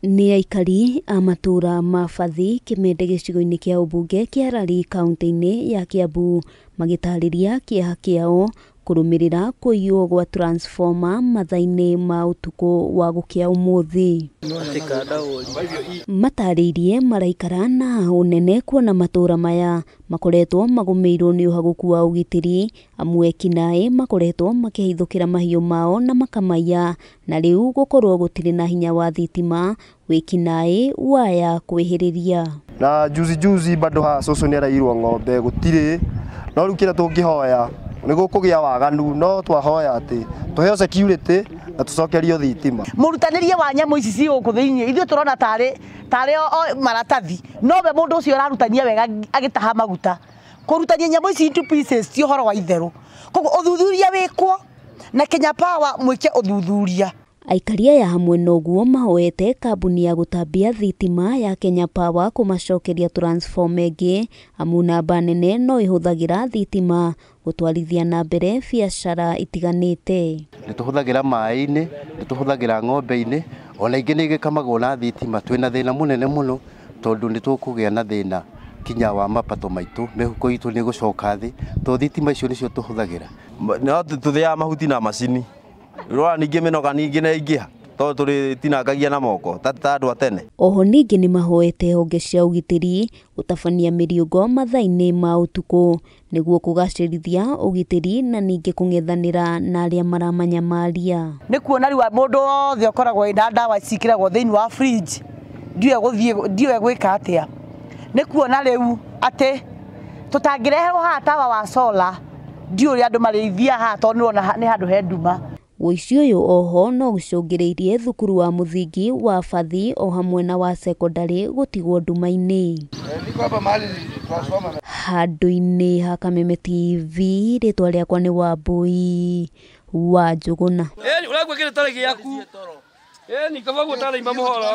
Nĩ aikari a matũra ma Bathi Kĩmende gĩcigo-inĩ kĩa ũmbunge kĩa Lari kaunti-inĩ ya Kiambu magĩtarĩria kĩeha kĩao kũrũmĩrĩra kũiywo gwa transformer mathaa-inĩ ma ũtukũ wa gũkĩa ũmũthĩ. Matarĩirie maraikara na ũnene kuona matũra maya makoretwo magũmĩirwo nĩ ũhagũku wa ũgitĩri amu ekinaĩ makoretwo makĩhithũkĩra mahiũ mao na makamaiya na rĩu gũkorwo gũtirĩ na hinya wa thitima wĩkinaĩ waya kwĩhĩrĩria. Na juzi juzi bado ha cũcũ nĩ araiyirwo ng'ombe gũtirĩ, no rĩu kĩrĩa tũngĩhoya nĩ gũkũgĩa waganu, no twahoya atĩ tũheo security na tũcokerio thitima. Mũrutanĩrie wa nyamũ ici ci gũkũ thĩinĩ ithuĩ tũrona tarĩ o maratathi, nowe mũndũ ũcio ũrarutania wega agĩtaha maguta. Kũrutania nyamũ ici into pieces ti ũhoro wa itherũ, koguo ũthuthuria wĩkwo na Kenya Power mwĩke ũthuthuria. Aikari aya hamwe noguo mahoete kambuni ya gũtambia thitima ya Kenya Power kũmacokeria transformer ĩngĩ amu namba nene no ĩhũthagĩra thitima gũtwarithia na mbere biacara itiganĩte. Nĩ tũhũthagĩra maĩ-inĩ, nĩ tũhũthagĩra ng'ombe-inĩ, ona ingĩ nĩ igĩkamagwo na thitima. Twĩna thĩna mũnene mũno tondũ nĩ tũkũgĩa na thĩna kinya wa mapato maitũ, mĩhuko itũ nĩ ĩgũcoka thĩ tondũ thitima icio nĩcio tũhũthagĩra. No tũthĩaga mahuti na macini. Rora ningĩ mĩnoga ningĩ nĩ yaingĩha tondũ tũrĩtinangagia na moko ta andũ a tene. Oho ningĩ nĩ mahoete honge cia ũgitĩri gũtabania mĩriũngo mathaa-inĩ ma ũtukũ nĩguo kũgacĩrithia ũgitĩri na ningĩ kũng'ethanĩra na arĩa maramanyamaria. Nĩ kuona rĩu mũndũ wothe ũkoragwo ena ndawa ciĩkĩragwo thĩinĩ wa fridge ndiũĩ gũthiĩ ndiũĩ gwĩka atĩa. Nĩ kuona rĩu atĩ tũtangĩreherwo haha tawa wa solar ndiũĩ ũrĩa andũ marĩthiaga haha tondũ nĩwona nĩ handũ he nduma. Ũici ũyũ oho no ũcũngĩrĩirie thukuru wa mũthingi wa Bathi o hamwe na wa cekondarĩ gũtigwo nduma-inĩ. Handũ-inĩ ha Kameme TV, rĩtwa rĩakwa nĩ Wambui wa Njũgũna. Ũraigua kĩrĩtarĩ gĩaku. Ĩni kaba gũtaraima mũhoro.